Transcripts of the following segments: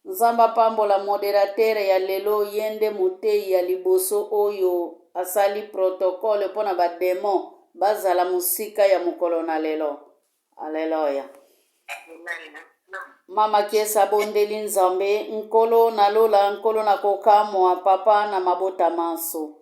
Nzambe apambola moderateur ya lelo, ye nde moteyi ya liboso oyo asali protocole mpo na ba demon bazala mosika ya mokolo na lelo. Aleluya. Mama Kiesa abondeli Nzambe, Nkolo na lola, Nkolo na kokamwa, Papa na mabota manso.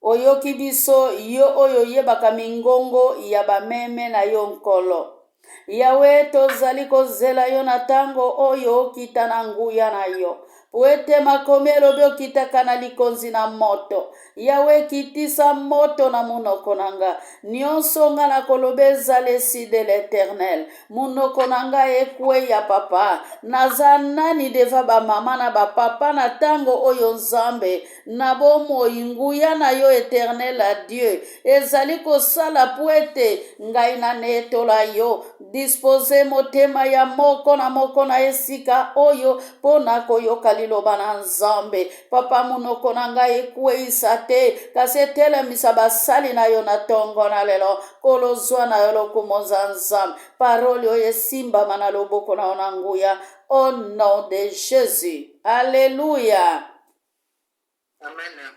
Oyoki biso, yo oyo oyebaka mingongo ya bameme na yo, Nkolo. Yawe, tozali kozela yo na tango oyo okita na nguya na yo. Po ete makomi elobi okitaka na likonzi na moto. Yawe, kitisa moto na monoko na nga. Nionso nga nakoloba ezala esi de l'Eternel. Monoko na nga ekweya, papa. Naza nani deva ba mama na ba papa na tango oyo, Nzambe? Na bomoi, nguya na yo, Eternel a Dieu, ezali kosala mpo ete ngai nanetola yo. Dispose motema ya moko na moko na esika oyo mpo na koyoka liloba na Nzambe. Papa, monoko na ngai ekweisa te, kasi etelemisa basali na yo na tongo na lelo. Nkolo, zwa na yo lokumu, oza Nzambe. Parole oyo esimbama na loboko na yo na nguya. Au nom de Jesus. Alleluia. Amen.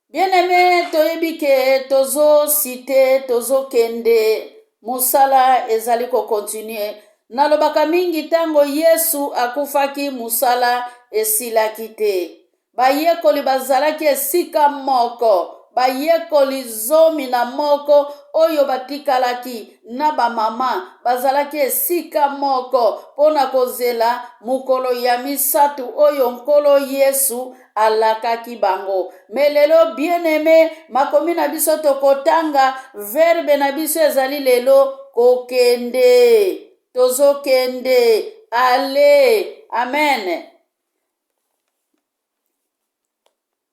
Bien aimé, toyebi ke tozo cite, tozo kende, mosala ezali ko continuer. Nalobaka mingi ntango Yesu akufaki mosala esilaki te. Bayekoli bazalaki esika moko, bayekoli 11 oyo batikalaki na bamama bazalaki esika moko mpo na kozela mokolo ya misato oyo Nkolo Yesu alakaki bango. Me lelo bien aime, makomi na biso tokotanga, verbe na biso ezali lelo kokende. Tozokende, ale. Amen.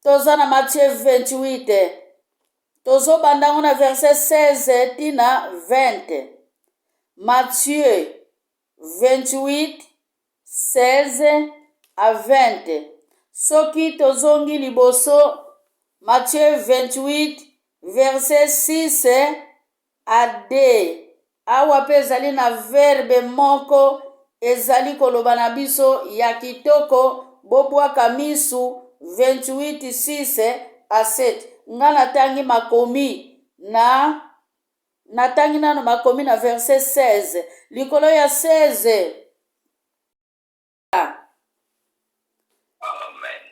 Toza na Matthieu 28. Tozobanda yango na verset 16 ti na 20. Matthieu 28, 16 à 20. Soki tozongi liboso, Matthieu 28, verset 6 à 2. Awa mpe ezali na verbe moko ezali koloba na biso ya kitoko, bobwaka misu 28, 6 à 7. Nga natangi makomi na natangi nano makomi na verset 16 likolo ya 16.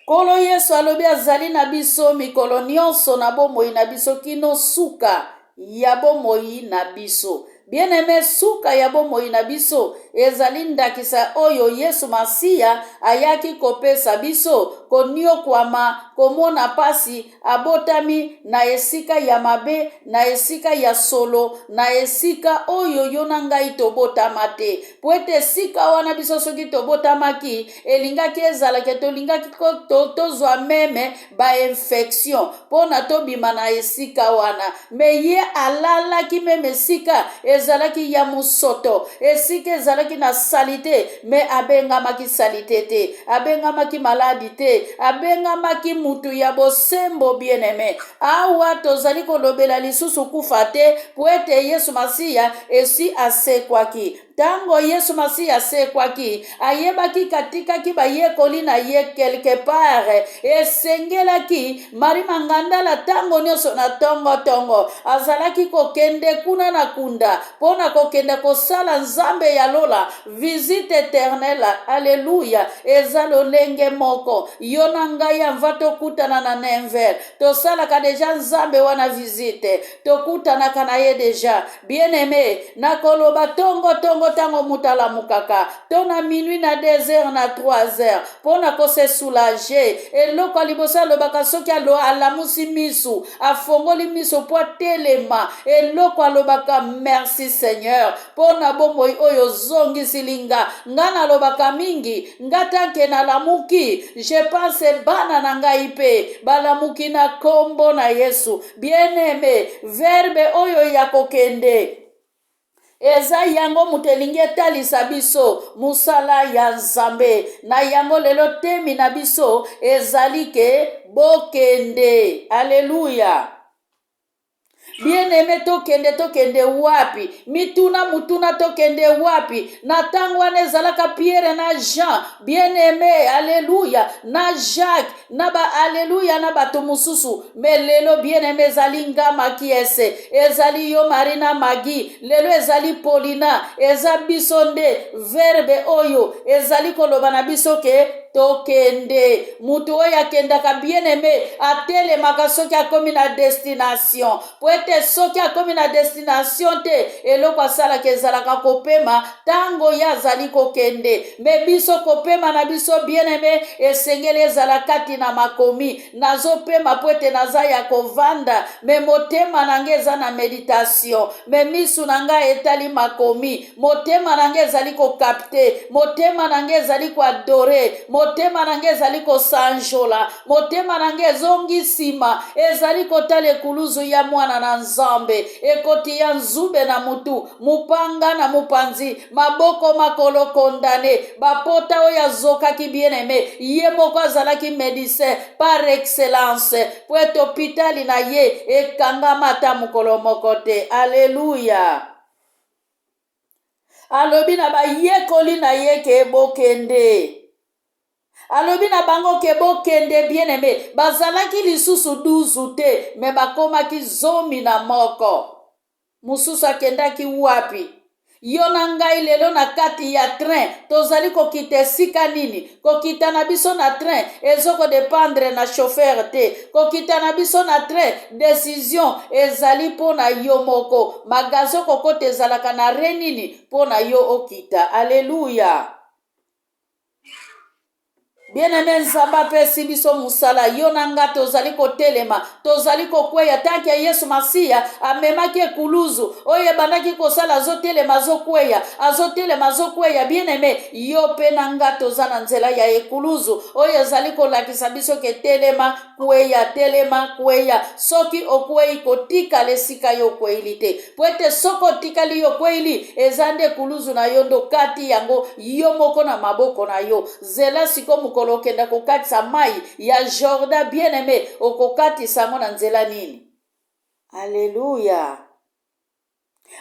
Nkolo Yesu alobi azali na biso mikolo nyonso na bomoi na biso kino suka ya bomoi na biso. Bien-aime, suka ya bomoi na biso ezali ndakisa oyo Yesu Masiya ayaki kopesa biso, koniokwama, komona pasi, Abotami na esika ya mabe, na esika ya solo, na esika oyo yo na ngai tobotama te. Mpo ete esika wana biso soki tobotamaki, elingaki ezala ke tolingaki to, tozwa meme ba infection mpo na tobima na esika wana. Me ye alalaki meme esika ezalaki ya mosoto, esika ezalaki na salite, me abengamaki salite te, abengamaki maladi te, abengamaki mutu ya bosembo. Bien-aime, awa tozali kolobela lisusu kufa te, po ete Yesu Masiya esi asekwaki. Tango Yesu Masiya asekwaki, ayebaki katikaki bayekoli na ye quelque part. Esengelaki Marie Mangandala tango nyonso na tongo tongo azalaki kokende kuna na kunda mpo na kokende kosala Nzambe ya lola visite eternelle. Alleluia! Eza lolenge moko yo na ngai anva tokutana na Nenver, tosalaka deja Nzambe wana visite, tokutanaka na ye deja. Bien-aime, nakoloba tongo tongo tango moto alamukaka to na minuit na 2 heures na 3 heures mpo na ko se soulager, eloko ya liboso alobaka soki alo alamusi misu, afongoli miso mpo atelema, eloko alobaka merci Seigneur mpo na bomoi oyo ozongisili nga. Nga nalobaka mingi, nga tanke nalamuki, je pense bana na ngai mpe balamuki na kombo na Yesu. Bien aime, verbe oyo ya kokende eza yango moto elingi etalisa biso mosala ya Nzambe. Na yango lelo temi na biso ezali ke bokende. Aleluya. Bien aime, tokende, tokende wapi? Mituna mutuna, tokende wapi? Na ntango wana ezalaka Pierre na Jean, bien aime, alleluya, na Jacques, na ba alleluya, na bato mosusu. Me lelo, bien aime, ezali nga Makiese, ezali yo Marina Magi, lelo ezali Paulina, eza biso nde verbe oyo ezali koloba na biso ke tokende. Moto oyo akendaka, bien aime, atelemaka soki akomi na destination, po ete soki akomi na destination te, eloko asalaka ezalaka kopema ntango ye azali kokende. Me biso, kopema na biso, bien aime, esengeli ezala kati na makomi. Nazopema po ete naza ya kovanda, me motema na ngai eza na meditation, me misu na ngai etali makomi, motema na ngai ezali kokapte, motema na ngai ezali koadore, motema na ngai ezali kosanjola, motema na ngai ezongi nsima, ezali kotala ekuluzu ya mwana na Nzambe, ekoti ya nzube na mutu, mopanga na mopanzi, maboko makolo kondane, bapota oyo azokaki. Bien aime, ye moko azalaki médecin par excellence, po ete hopitali na ye ekangama ata mokolo moko te. Aleluya! Alobi na bayekoli na ye ke bokende. Alobi na bango ke bokende. Bien aime, bazalaki lisusu 12 te, me bakomaki 11. Mosusu akendaki wapi? Yo na ngai lelo na kati ya train, tozali kokita esika nini? Kokita na biso na train ezokodépendre na chauffeur te. Kokita na biso na train, décision ezali mpo na yo moko. Magasin kokota ezalaka na re nini mpo na yo okita? Aleluya! Bien-aimé, Nzambe apesi biso mosala. Yo na nga tozali kotelema, tozali kokweya. Tanke ya Yesu Masiya amemaki ekuluzu oyo ebandaki kosala, azotelema, azokweya, azotelema, azokweya. Bien-aimé, yo mpe na nga toza na nzela ya ekuluzu oyo ezali kolakisa biso ke telema, kweya, telema, kweya. Soki okwei, kotikala esika yo okweyili te, po ete soki otikali yo okweyili, eza nde ekuluzu na yo nde okati yango yo moko na maboko na yo. Zela siko mokolo okenda kokatisa mai ya Jordan. Bien aimé, okokatisa yango na nzela nini? Aleluya!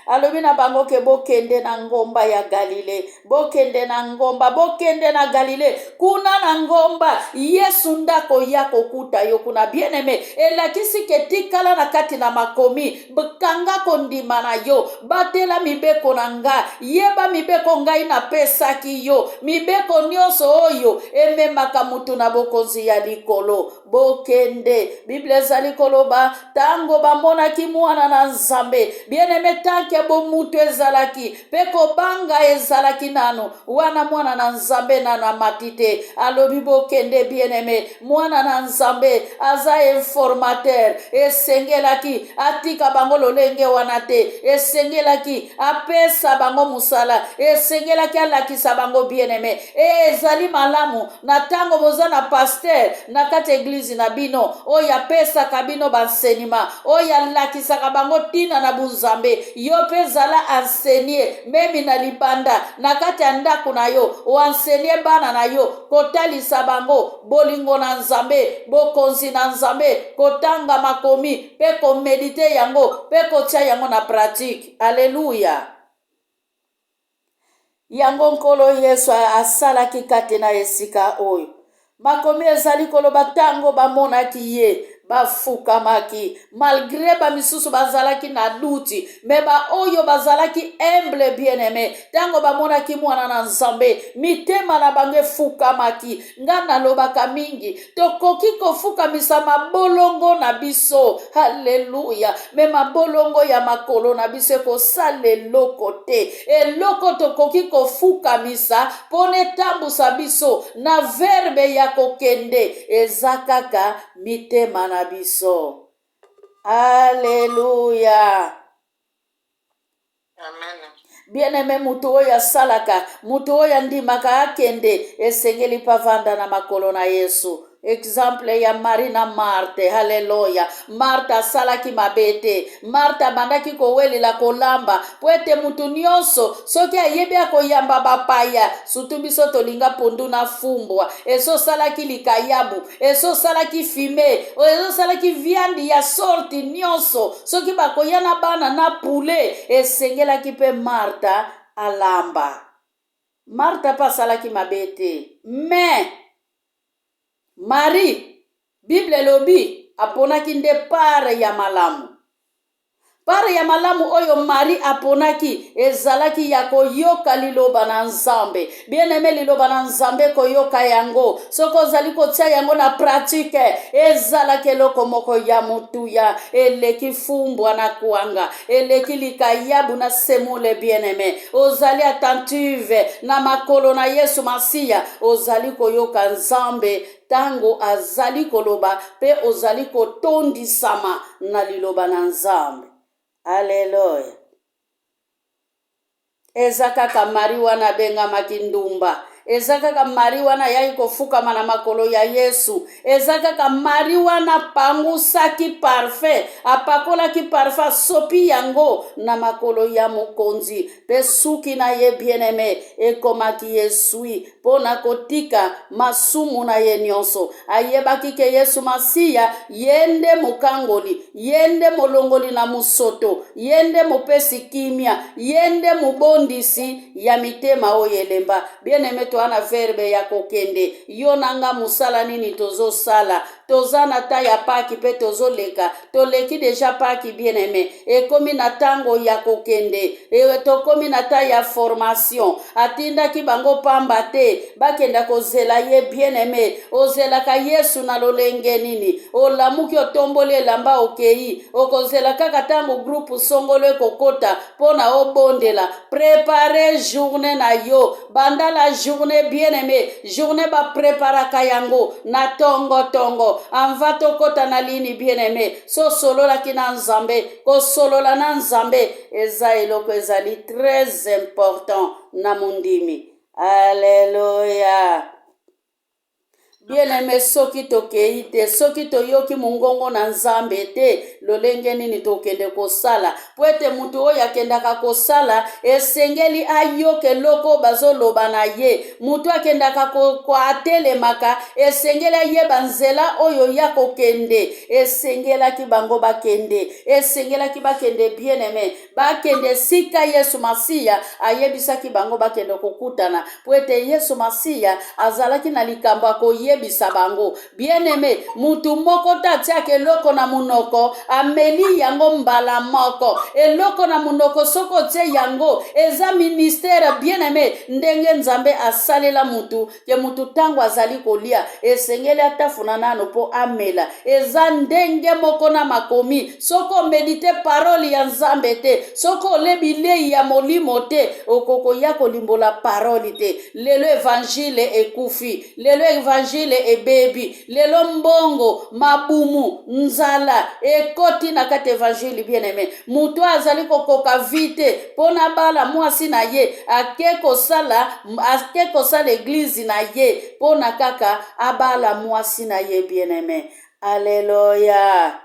Alobi na bango ke bokende na ngomba ya Galile, bokende na ngomba, bokende na Galile. Kuna na ngomba, Yesu ndako ya kokuta yo kuna. Bien aimé, elakisi ke tikala na kati na makomi, kanga kondima na yo, batela mibeko na nga, yeba mibeko ngai napesaki yo, mibeko nyonso oyo ememaka mutu na bokonzi ya likolo. Bokende. Biblia ezali koloba, ntango bamonaki mwana na Nzambe, bien-aimé, tanke bomutu ezalaki mpe kobanga ezalaki nanu wana, mwana na Nzambe nanu amati te. Alobi bokende. Bien-aimé, mwana na Nzambe aza informateur. Esengelaki atika bango lolenge wana te, esengelaki apesa bango mosala, esengelaki alakisa bango. Bien-aimé, e ezali malamu na ntango boza na pasteur na kati ya église na bino oyo apesaka bino baenseignement, oyo alakisaka bango ntina na bunzambe. Yo mpe zala enseigner même na libanda, na kati ya ndako na yo, oenseigner bana na yo, kotalisa bango bolingo na Nzambe, bokonzi na Nzambe, kotanga makomi mpe koméditer yango mpe kotia yango na pratique. Aleluya! Yango Nkolo Yesu asalaki kati na esika oyo. Makomi ezali koloba, ntango bamonaki ye, bafukamaki. Malgré bamisusu bazalaki na doute, me baoyo bazalaki humble, bien aimé, ntango bamonaki mwana na Nzambe, mitema na bango efukamaki. Nga nalobaka mingi, tokoki kofukamisa mabolongo na biso, halleluya, me mabolongo ya makolo na biso ekosala eloko te. Eloko tokoki kofukamisa mpona etambusa biso na verbe ya kokende eza kaka mitema na biso. Aleluya! Amen. Bien-aimé, moto oyo asalaka, moto oyo andimaka akende, esengeli mpe avanda na makolo na Yesu. Exemple ya Marie na Marthe. Haleluya. Marthe asalaki mabe te. Marthe abandaki kowelela kolamba mpo ete moto nyonso soki ayebi akoyamba bapaya, sutu biso tolinga pondu na fumbwa, esosalaki likayabu, esosalaki fime, ezosalaki viande ya sorti nyonso, soki bakoya na bana na poulet, esengelaki mpe Marthe alamba. Marthe mpe asalaki mabe te, mais Marie, Bible elobi aponaki nde part ya malamu. Part ya malamu oyo Marie aponaki ezalaki ya koyoka liloba na Nzambe. Bien-aime, liloba na Nzambe koyoka yango, soki ozali kotia yango na pratique, ezalaki eloko moko ya motuya, eleki fumbwa na kwanga, eleki likayabu na semule. Bien-aime, ozali attentive na makolo na Yesu Masiya, ozali koyoka Nzambe ntango azali koloba mpe ozali kotondisama na liloba na Nzambe. Aleluya. Eza kaka Marie wana abengamaki ndumba, eza kaka Marie wana ayaki kofukama na makolo ya Yesu, eza kaka Marie wana apangusaki parfum, apakolaki parfum, asopi yango na makolo ya mokonzi, mpe suki na ye bien-aime ekomaki eswi mpo na kotika masumu na ye nyonso. Ayebaki ke Yesu Masiya ye nde mokangoli, ye nde molongoli na mosoto, ye nde mopesi kimia, ye nde mobondisi ya mitema oyo elemba. Bien-aime, toa na verbe ya kokende. Yo na nga mosala nini tozosala? Toza na ta ya paki mpe tozoleka, toleki deja paki. Bien-aime, ekomi na ntango ya kokende. Tokomi na ta ya formation. Atindaki bango pamba te, bakenda kozela ye. Bien-aime, ozelaka Yesu na lolenge nini? Olamuki, otomboli elamba, okei, okozela kaka ntango groupe songolo ekokota mpo na obondela. Prépare journée na yo, banda la journée. Bien-aimé, journée bapreparaka yango na tongo-tongo avant tokɔta na lini. Bien-aimé, so osololaki na Nzambe, kosolola na Nzambe eza eloko ezali très important na mondimi. Alleluya. Bien-aimé, soki tokei te, soki toyoki mongongo na Nzambe te, lolenge nini tokende kosala? Po ete moto oyo akendaka kosala esengeli ayoka eloko bazoloba na ye. Moto akendaka atelemaka, esengeli ayeba nzela oyo ya kokende. Esengelaki bango bakende, esengelaki bakende. Bien-aimé, bakende esika Yesu Masiya ayebisaki bango bakende kokutana, po ete Yesu Masiya azalaki na likambo akoyebisa bango. Bien-aimé, mutu moko te atiaka eloko na monoko, ameli yango mbala moko. Eloko na monoko, soki otie yango, eza ministère. Bien-aimé, ndenge Nzambe asalela mutu ke mutu ntango azali kolia, esengeli atafuna nano mpo amela. Eza ndenge moko na makomi. Soki omedite parole ya Nzambe te, soki ole bilei ya molimo te, okokoya kolimbola parole te. Lelo évangile ekufi, lelo évangile ebebi, lelo mbongo, mabumu, nzala ekoti na kati évangile. Bien aimé, moto azali kokoka vi te mpo na bala mwasi na ye, ake kosala église na ye mpo na kaka abala mwasi na ye. Bien aimé, alleluya.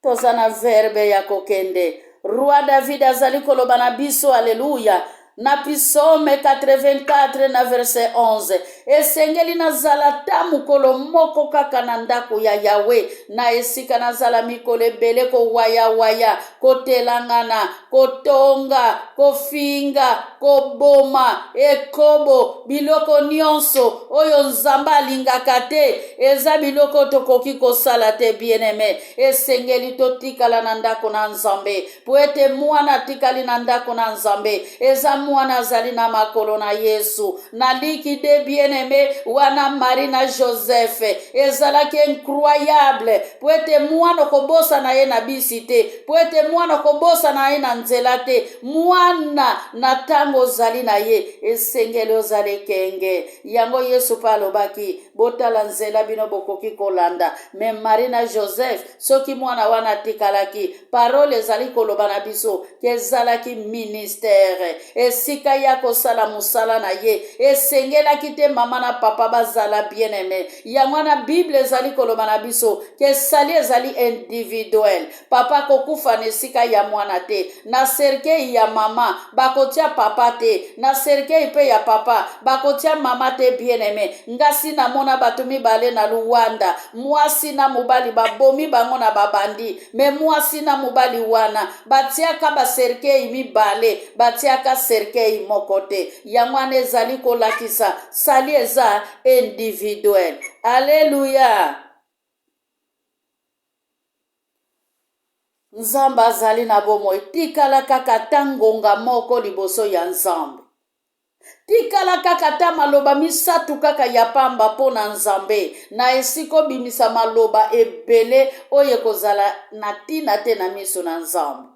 Toza na verbe ya kokende. Roi David azali koloba na biso, alleluya, na Psaume 84 na verset 11: "Esengeli nazala ta mokolo moko kaka na ndako ya Yawe, na esika nazala mikolo ebele kowayawaya, kotelangana, kotonga, kofinga, koboma, ekobo, biloko nyonso oyo Nzambe alingaka te. Eza biloko tokoki kosala te." Bien-aimé, esengeli totikala na ndako na Nzambe, po ete mwana atikali na ndako na Nzambe eza mwana azali na makolo na Yesu. Naliki de bien-aimé wana, Marie na Joseph, ezalaki incroyable, po ete mwana kobosana ye na bisi te, po ete mwana kobosana ye na nzela te. Mwana na ntango ozali na ye, esengeli ozala ekenge. Yango Yesu mpe alobaki: "Botala nzela bino bokoki kolanda." Mais Marie na Joseph, soki mwana wana atikalaki, parole ezali koloba na biso ke ezalaki ministère, esika ya kosala mosala na ye. Esengelaki te mama. mama na papa bazala bien aime. Yango wana Bible ezali koloba na biso ke sali ezali individuel. Papa akokufa na esika ya mwana te. Na cercueil ya mama bakotia papa te, na cercueil pe ya papa bakotia mama te. Bien aime, ngasi namona bato mibale na Luanda, mwasi na mobali babomi bango na babandi, me mwasi na mobali wana batiaka ba cercueil mibale, batiaka cercueil moko te. Yango wana ezali kolakisa sali eza individuel. Alleluia! Nzambe azali na bomoi. Tikala kaka ata ngonga moko liboso ya Nzambe. Tikala kaka ata maloba misatu kaka ya pamba mpo na Nzambe, na esika obimisa maloba ebele oyo ekozala na ntina te na miso na Nzambe.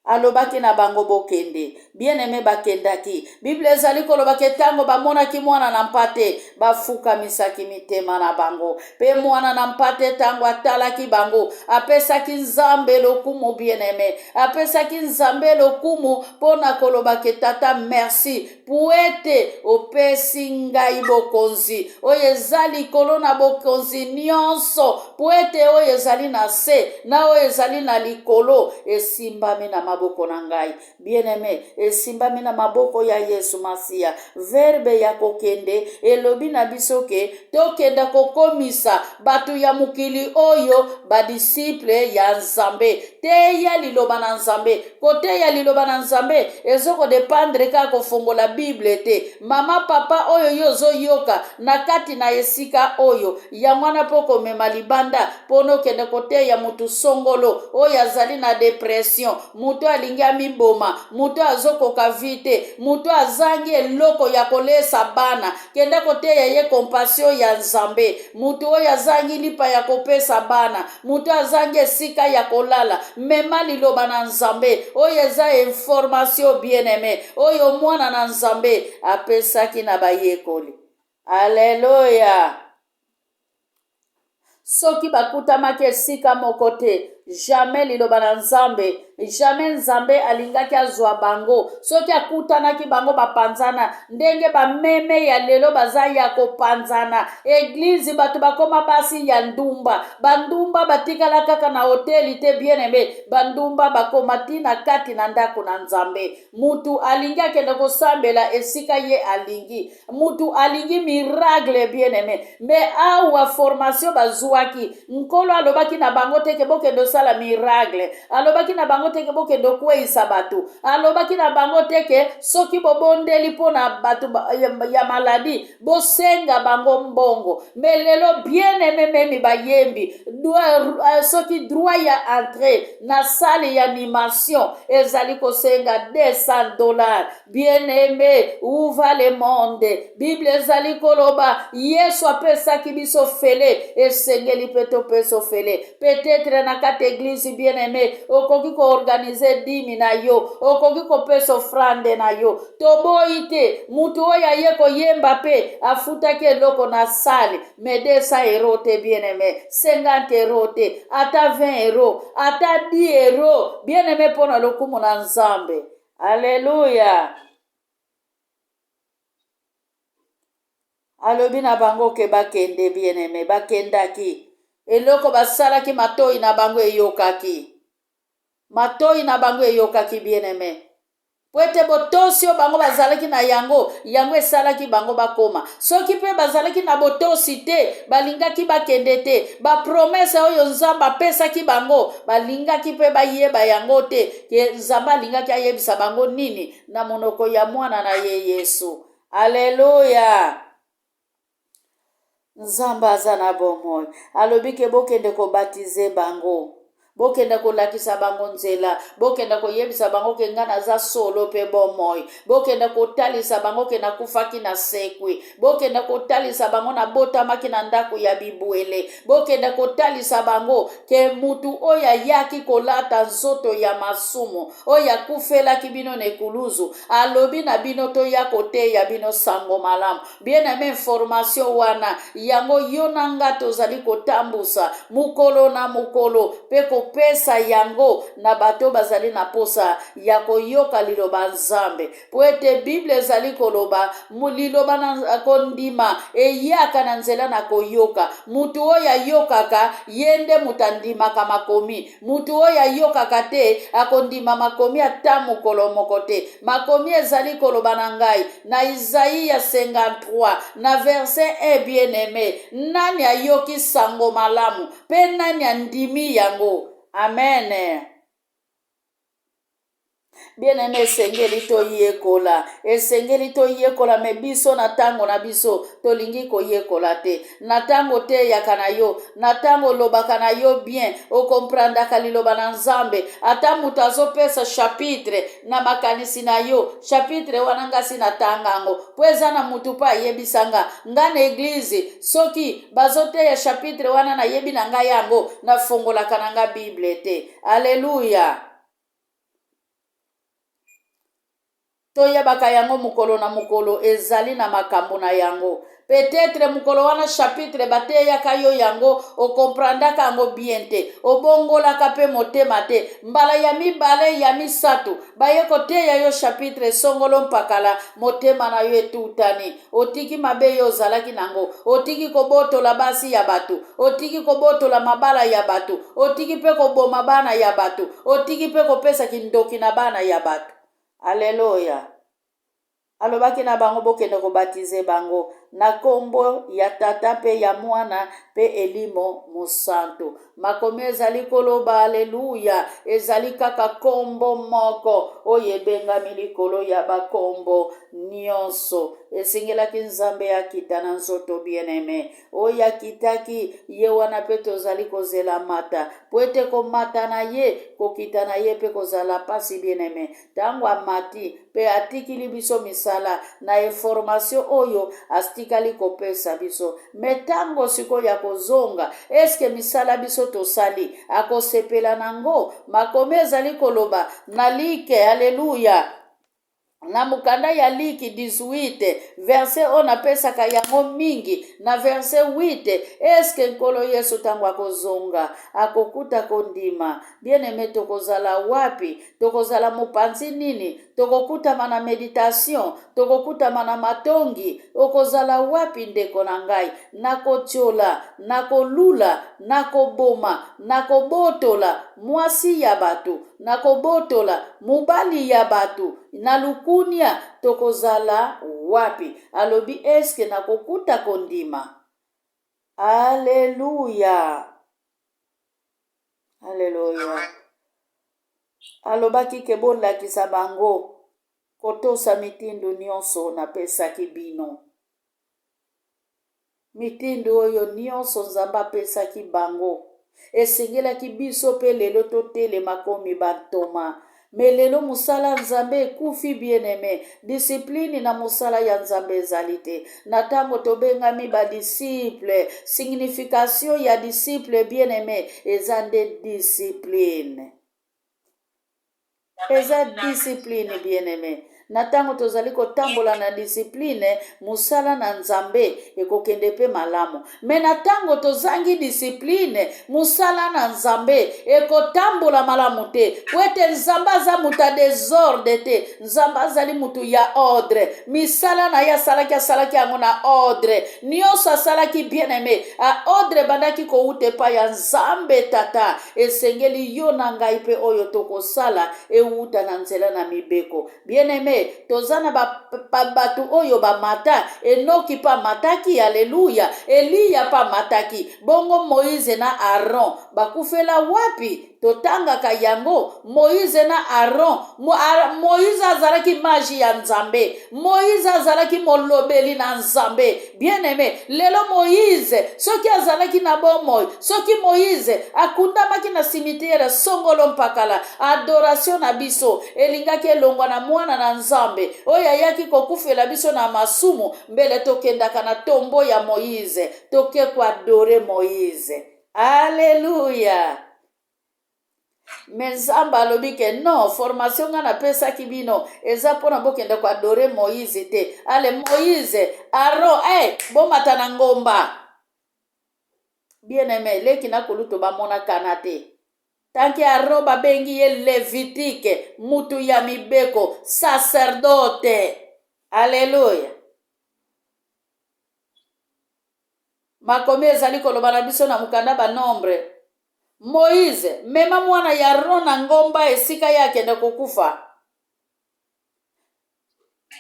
Alobaki na bango, Bokende. Bien-aime, bakendaki. Biblia ezali koloba ke ntango bamonaki mwana na mpate, bafukamisaki mitema na bango. Pe mwana na mpate, ntango atalaki bango, apesaki Nzambe lokumu. Bien-aime, apesaki Nzambe lokumu mpo na koloba ke, Tata, merci mpo ete opesi ngai bokonzi oyo eza likolo na bokonzi nyonso, mpo ete oyo ezali na se na oyo ezali na likolo esimbami na maboko na ngai. Bien-aime, esimbami na maboko ya Yesu Masiya. Verbe ya kokende elobi na biso ke tokenda kokomisa bato ya mokili oyo badisiple ya Nzambe. Teya liloba na Nzambe. Koteya liloba na Nzambe ezo kodependre kaka kofongola Bible te. Mama, papa, oyo yo ozoyoka na kati na esika oyo, yango wana mpo komema libanda mpo nokende koteya motu songolo oyo azali na depression, moto alingi amiboma, moto azokoka vi te, moto azangi eloko ya kolesa bana, kenda koteya ye compassion ya Nzambe. Moto oyo azangi lipa ya kopesa bana, moto azangi esika ya kolala, mema liloba na Nzambe oyo eza information, bien aime, oyo mwana na Nzambe apesaki na bayekoli. Aleluya! Soki bakutamaki esika moko te, jamais liloba na Nzambe, jamais Nzambe alingaki azwa bango. Soki akutanaki bango bapanzana, ndenge bameme ya lelo baza ya kopanzana. Eglize bato bakoma basi ya ndumba, bandumba batikala kaka na hoteli te, bien aime, bandumba bakoma ti na kati na ndako na Nzambe. Mutu alingi akende kosambela esika ye alingi, mutu alingi miracle, bien aime. Me awa formation bazuaki, Nkolo alobaki na bango te ke bokende osala miracle, alobaki na bango te ke bokende okweisa bato, alobaki na bango te ke soki bobondeli mpo na bato ya maladi bosenga bango mbongo. Me lelo, bien aime, memi bayembi soki droit ya entrée na salle ya animation ezali kosenga $200. Bien aime, où va le monde? Bible ezali koloba Yesu apesaki biso fele, esengeli mpe topesa ofele. Peut-être na kati eglise, bien aime, okoki koorganize dimi na yo, okoki kopesa ofrande na yo. Toboyi te mutu oyo aye koyemba mpe afutaki eloko na sale, mais €200 te, bien aime, €50 te, ata €20, ata €10, bien aime, mpo na lokumu na Nzambe. Aleluya! Alobi na bango ke bakende, bien aime, bakendaki. Eloko basalaki, matoi na bango eyokaki. Matoi na bango eyokaki, bien aime. Po ete botosi oyo bango bazalaki na yango, yango esalaki bango bakoma. Soki mpe bazalaki na botosi te, balingaki bakende te. Bapromese oyo Nzambe apesaki bango, balingaki mpe bayeba yango te, ke Nzambe alingaki ayebisa bango nini na monoko ya mwana na ye Yesu. Aleluya! Nzambe aza na bomoi. Alobi ke bokende kobatize bango, bokende kolakisa bango nzela, bokende koyebisa bango ke ngai naza solo mpe bomoi, bokende kotalisa bango ke nakufaki na sekwi, bokende kotalisa bango nabotamaki na ndako ya bibwele, bokende kotalisa bango ke mutu oyo ayaki kolata nzoto ya masumu, oyo akufelaki bino na ekuluzu, alobi na bino toya koteya bino sango malamu. Bien aime, information wana yango yo na nga tozali kotambusa mokolo na mokolo mpe ko. kopesa yango na bato bazali na posa ya koyoka liloba Nzambe. Mpo ete Bible ezali koloba, liloba na kondima eyaka na nzela na koyoka. Moto oyo ayokaka, ye nde moto andimaka makomi. Moto oyo ayokaka te, akondima makomi ata mokolo moko te. Makomi ezali koloba na ngai na Isaia 53 na verset 1, bien-aime, nani ayoki sango malamu mpe nani andimi yango? Amen. Bien-aime, esengeli toyekola, esengeli toyekola, me biso na ntango na biso tolingi koyekola te. Na ntango oteyaka na yo, na ntango olobaka na yo bien, okomprandaka liloba na Nzambe. Ata moto azopesa chapitre na makanisi na yo, chapitre wana nga si natanga yango, mpo eza na motu mpe ayebisa nga, nga na eglize soki bazoteya chapitre wana nayebi na ngai yango, nafongolaka na nga Bible te. Aleluya! Toyebaka yango mokolo na mokolo, ezali na makambo na yango. Peut-etre mokolo wana chapitre bateyaka yo yango, okomprandaka yango bien te, obongolaka pe motema te. Mbala ya mibale, ya misato, baye koteya yo chapitre songolo mpakala, motema na yo etutani. Otiki mabe yo ozalaki nango, otiki kobotola basi ya bato, otiki kobotola mabala ya bato, otiki mpe koboma bana ya bato, otiki mpe kopesa kindoki na bana ya bato. Aleluya! Alobaki na bango, Bokende kobatize bango na kombo ya Tata mpe ya Mwana mpe Elimo Mosantu. Makomi ezali koloba, aleluya, ezali kaka kombo moko oyo ebengami likolo ya bakombo nyonso. Esengelaki Nzambe akita na nzoto bien-aime. Oyo akitaki, ye wana mpe tozali kozela mata, mpo ete komata na ye, kokita na ye mpe kozala pasi bien-aime. Ntango amati mpe atikili biso misala na information oyo astikali kopesa biso, me ntango sikoyo ya kozonga, eske misala biso tosali akosepela nango? Makomi ezali koloba na like, aleluya, na mokanda ya Liki 18 verse oyo napesaka yango mingi na verse 8, eske Nkolo Yesu ntango akozonga akokuta kondima? Bien-aime, tokozala wapi? Tokozala mopanzi nini? Tokokutama na meditation? Tokokutama na matongi? Okozala wapi ndeko na ngai? Nakotiola, nakolula, nakoboma, nakobotola mwasi ya bato, nakobotola mobali ya bato na lukunia, tokozala wapi? Alobi, eske nakokuta kondima? Aleluya! Aleluya! Alobaki ke bolakisa bango kotosa mitindo nyonso napesaki bino. Mitindo oyo nyonso Nzambe apesaki bango, esengelaki biso mpe lelo totelema komi bantoma. Me lelo mosala Nzambe ekufi, bien-aime. Discipline na mosala ya Nzambe ezali te. Na ntango tobengami ba disciple, signification ya disciple, bien-aime, eza nde discipline. Eza discipline, bien-aime. Na ntango tozali kotambola na discipline, mosala na Nzambe ekokende mpe malamu. Me na ntango tozangi discipline, mosala na Nzambe ekotambola malamu te, po ete Nzambe aza moto ya desordre te. Nzambe azali moto ya ordre. Misala na ye asalaki, asalaki yango na ordre. Nyonso asalaki, bien-aime, a ordre ebandaki kowuta epai ya Nzambe Tata. Esengeli yo na ngai mpe oyo tokosala ewuta na nzela na mibeko. Bien-aime, toza na bato oyo bamata. Enoki mpe amataki, aleluya. Eliya mpe amataki. Bongo Moize na Aron bakufela wapi? Totangaka yango. Moize na Aron. Moize azalaki maji ya Nzambe. Moize azalaki molobeli na Nzambe. Bien-aime, lelo Moize soki azalaki na bomoi, soki Moize akundamaki na cimetière songolo mpakala, adoration na biso elingaki elongwa na mwana na Nzambe oyo ayaki kokufela biso na masumu, mbele tokendaka na tombo ya Moize, toke koadore Moize. Alleluia! Me Nzambe alobi ke non, formation nga napesaki bino eza mpona bokende koadore Moïse te. Ale Moïse, Aaron, hey, bomata na ngomba. Bien aimé, leki na kulutu bamonakana te. Tanke Aaron babengi ye Levitike, mutu ya mibeko, sacerdote. Aleluya. Makomi ezali koloba na biso na mokanda ba Nombre. Moïse, mema mwana ya Aaron na ngomba esika ye akende kokufa.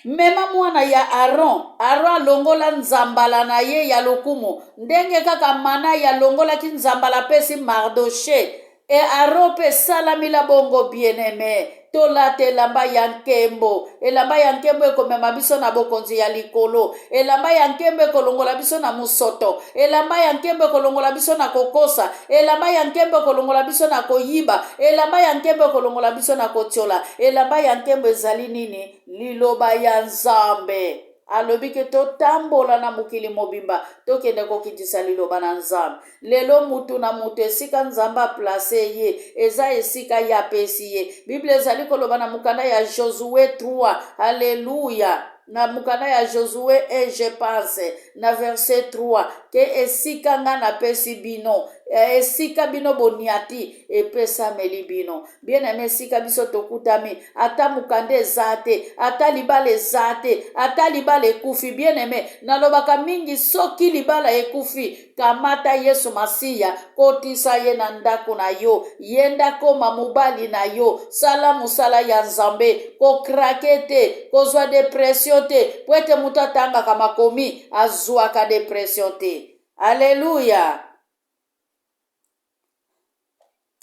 Mema mwana ya Aron. Aron alongola nzambala na ye ya lokumu, ndenge kaka Manai alongolaki nzambala apesi Mardoshe. E Aron mpe esalamila bongo. Bien-aime, tolata elamba ya nkembo. Elamba ya nkembo ekomema biso na bokonzi ya likolo. Elamba ya nkembo ekolongola biso na mosoto. Elamba ya nkembo ekolongola biso na kokosa. Elamba ya nkembo ekolongola biso na koyiba. Elamba ya nkembo ekolongola biso na kotiola. Elamba ya nkembo ezali nini? Liloba ya Nzambe. Alobi ke totambola na mokili mobimba, tokende kokitisa liloba na Nzambe. Lelo mutu na mutu esika Nzambe aplace ye, eza esika ye apesi ye. Biblia ezali koloba na mokanda ya Josue 3, Alleluia, na mokanda ya Josue 1 je pense, na verset 3, ke esika nga napesi bino, eh, esika bino boniati, epesameli bino. Bien aime, esika biso tokutami, ata mokanda eza te, ata libala eza te, ata libala ekufi. Bien aime, nalobaka mingi, soki libala ekufi, kamata Yesu Masiya, kotisa ye na ndako na yo, ye nde akoma mobali na yo. Sala mosala ya Nzambe, kokrake te, kozwa depression te, po ete moto atangaka makomi azwaka depression te. Aleluya!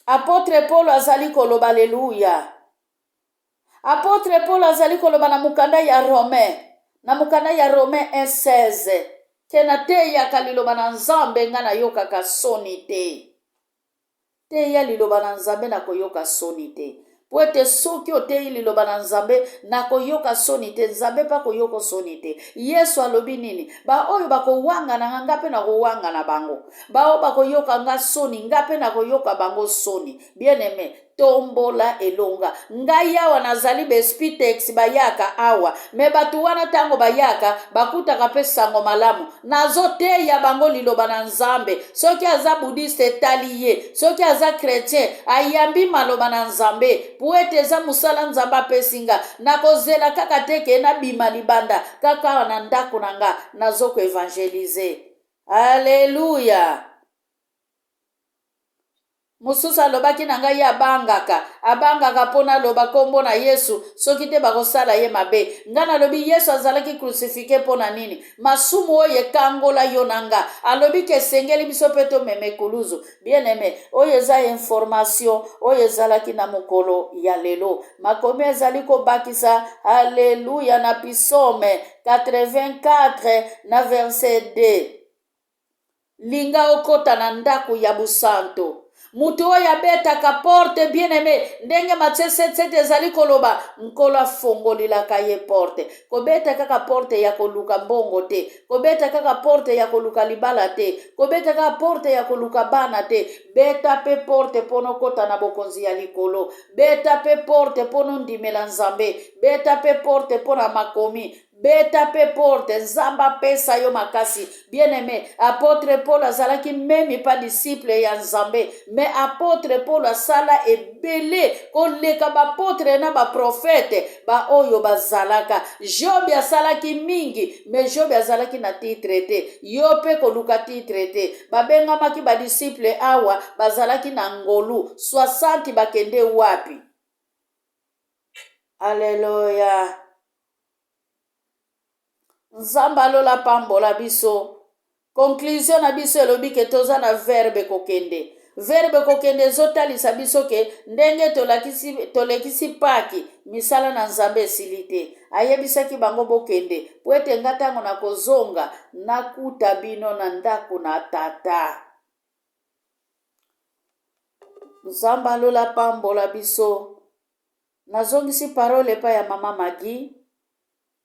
Apotre Paulo azali koloba, aleluya. Apotre Paulo azali koloba na mokanda ya Romain, na mokanda ya Romain 1:16, ke nateyaka liloba na Nzambe, nga nayokaka soni te. Teya liloba na Nzambe na koyoka soni te. Mpo ete soki oteyi liloba na Nzambe na koyoka soni te, Nzambe mpe akoyoka soni te. Yesu alobi nini? Baoyo bakowangana nga, nga mpe nakowangana bango. Baoyo bakoyoka nga soni, nga mpe nakoyoka bango soni. Bien-aime, tombola elonga. Ngai awa nazali ba espitex bayaka awa, me bato wana ntango bayaka bakutaka mpe sango malamu. Nazoteya bango liloba na Nzambe. Soki aza budiste etali ye, soki aza chretien ayambi maloba na Nzambe, po ete eza mosala Nzambe apesi nga. Nakozela kaka te ke nabima libanda, kaka awa na ndako na nga nazoko evangelize. Aleluya! Mosusu alobaki na ngai ye abangaka, abangaka mpo naloba nkombo na Yesu, soki te bakosala ye mabe. Ngai nalobi Yesu azalaki crucifike mpo na nini? Masumu oyo ekangola yo na nga. Alobi ke esengeli biso mpe tomema ekuluzu. Bien aime, oyo eza information oyo ezalaki na mokolo ya lelo. Makomi ezali kobakisa haleluya na Psaume 84 na verset 2. Linga okota na ndako ya bosanto. Moto oyo abetaka porte, bien aime, ndenge Matthieu 7:7 ezali koloba, Nkolo afongolelaka ye porte. Kobeta kaka porte ya koluka mbongo te, kobeta kaka porte ya koluka libala te, kobeta kaka porte ya koluka bana te. Beta pe porte mpo nokota na bokonzi ya likolo. Beta pe porte mpo nondimela Nzambe. Beta pe porte mpo na makomi. Beta pe porte, Nzambe apesa yo makasi. Bien aimé, apotre Paul azalaki meme pa disciple ya Nzambe, mais apotre Paul asala ebele koleka ba apotre na ba prophète ba oyo bazalaka. Job asalaki mingi, mais Job azalaki na titre te. Yo pe koluka titre te. Babengamaki ba disciple awa bazalaki na ngolu, 60 bakende wapi? Alleluia. Nzambe alola apambola biso. Conclusion na biso elobi ke toza na verbe kokende. Verbe kokende ezotalisa biso ke ndenge tolakisi, tolekisi paki, misala na Nzambe esili te. Ayebisaki bango bokende, po ete nga ntango nakozonga, nakuta bino na ndako na Tata. Nzambe alola apambola biso. Nazongisi parole epai ya mama Maggie.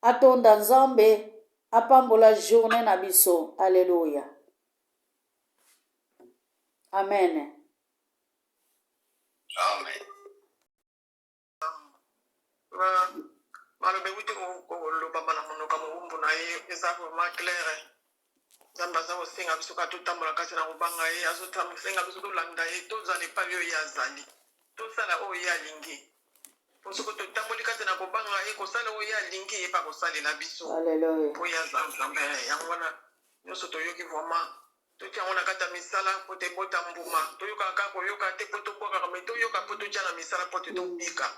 Atonda Nzambe, apambola journee na biso. Alleluia. Amen. Amen. Maloba ewuti kolobama na monoko ya mowumbu na ye eza vraiment claire. Nzambe aza kosenga biso kaka totambola kati na kobanga ye, azosenga biso tolanda ye, tozala epai oyo ye azali, tosala oyo ye alingi. Po soki totamboli kati na kobanga ye, kosala oyo ye alingi, ye mpe akosalela biso. Alleluia. Po ye aza Nzambe. Yango wana nyonso toyoki vraiment, totia yango na kati ya misala mpo te ebota mbuma. Toyokaka kaka koyoka te mpo tobwakaka, me toyoka mpo totia na misala mpo te tobika.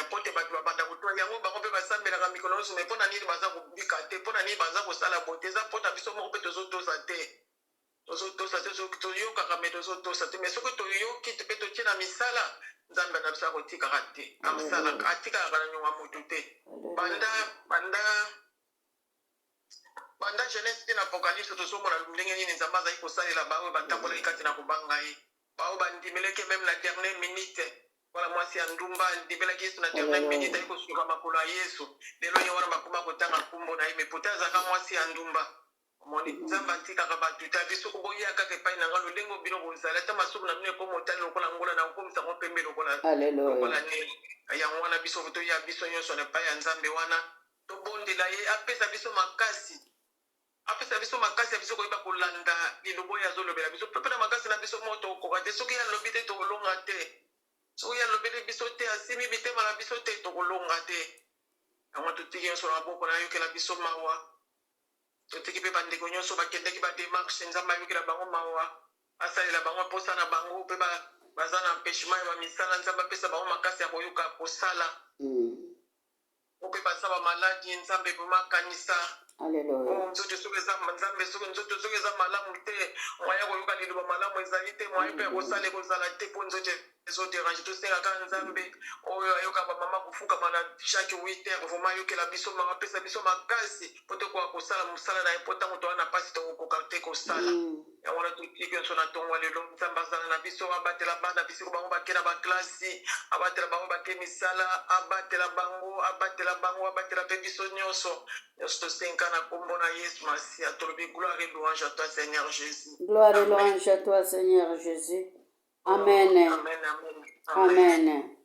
Mpo te bato babanda kotoa yango, bango mpe basambelaka mikolo nyonso, me mpo na nini baza kobika te? Mpo na nini baza kosala boye te? Eza mpo na biso moko mpe tozotosa te, tozotosa te. Toyokaka me tozotosa te. Me soki toyoki mpe totie na misala, Nzambe na biso akotikaka te, asalaka, atikalaka na nyongo ya motu te. Banda Genèse te na Apocalypse, tozomona ndenge nini Nzambe azali kosalela baoyo batambolaki kati na kobanga ye, baoyo bandimelaki même na dernière minute. Wana mwasi ya ndumba andimelaki Yesu na dernière minute, ayi kosuka makolo ya Yesu. Lelo ye wana bakoma kotanga nkombo na ye, me pote azalaka mwasi ya ndumba. Omoni, Nzambe atikaka bato te. Abi soki boya kaka epai na nga, lolenge bino bozali, ata masumu na bino ekoma otali lokola ngola, na kokomisa yango pembe lokola lokola nini. Yango wana biso toya biso nyonso na epai ya Nzambe wana, tobondela ye apesa biso makasi, apesa biso makasi ya biso koyeba kolanda liloba oyo azolobela biso. Mpe na makasi na biso moko tokokoka te. Soki alobi te, tokolonga te. Soki alobeli biso te, asimi mitema na biso te, tokolonga te. Yango totiki nyonso na maboko na ayokela biso mawa. Totiki mpe bandeko nyonso bakendaki badémarche, Nzambe ayokela bango mawa, asalela bango mposa na bango. Mpe baza na empêchement ya bamisala, Nzambe apesa bango makasi ya koyoka kosala. Mpe baza bamaladi, Nzambe vraiment akanisa. Alleluia. Nzoto soki eza, Nzambe, soki nzoto soki eza malamu te, moyen koyoka liloba malamu ezali te, moyen mpe ya kosala ekozala te, mpo nzoto ezoderange. Tosengaka Nzambe oyo ayoka bamama kofukama na chaque 8 heures, vraiment ayokela biso mawa, apesa biso makasi mpo tokoka kosala mosala na ye, mpo ntango toza na mpasi, tokokoka te kosala. Yango wana totiki nyonso na ntongo lelo. Nzambe azala na biso, abatela bana bisiko bango bake na baklasi, abatela bango bake misala, abatela bango, abatela bango, abatela mpe biso nyonso nyonso. Tosenka na nkombo na Yesu Masiya. Tolobi gloire et louange à toi, Seigneur Jésus. Gloire et louange à toi, Seigneur Jésus. Amen. Amen, amen. Amen.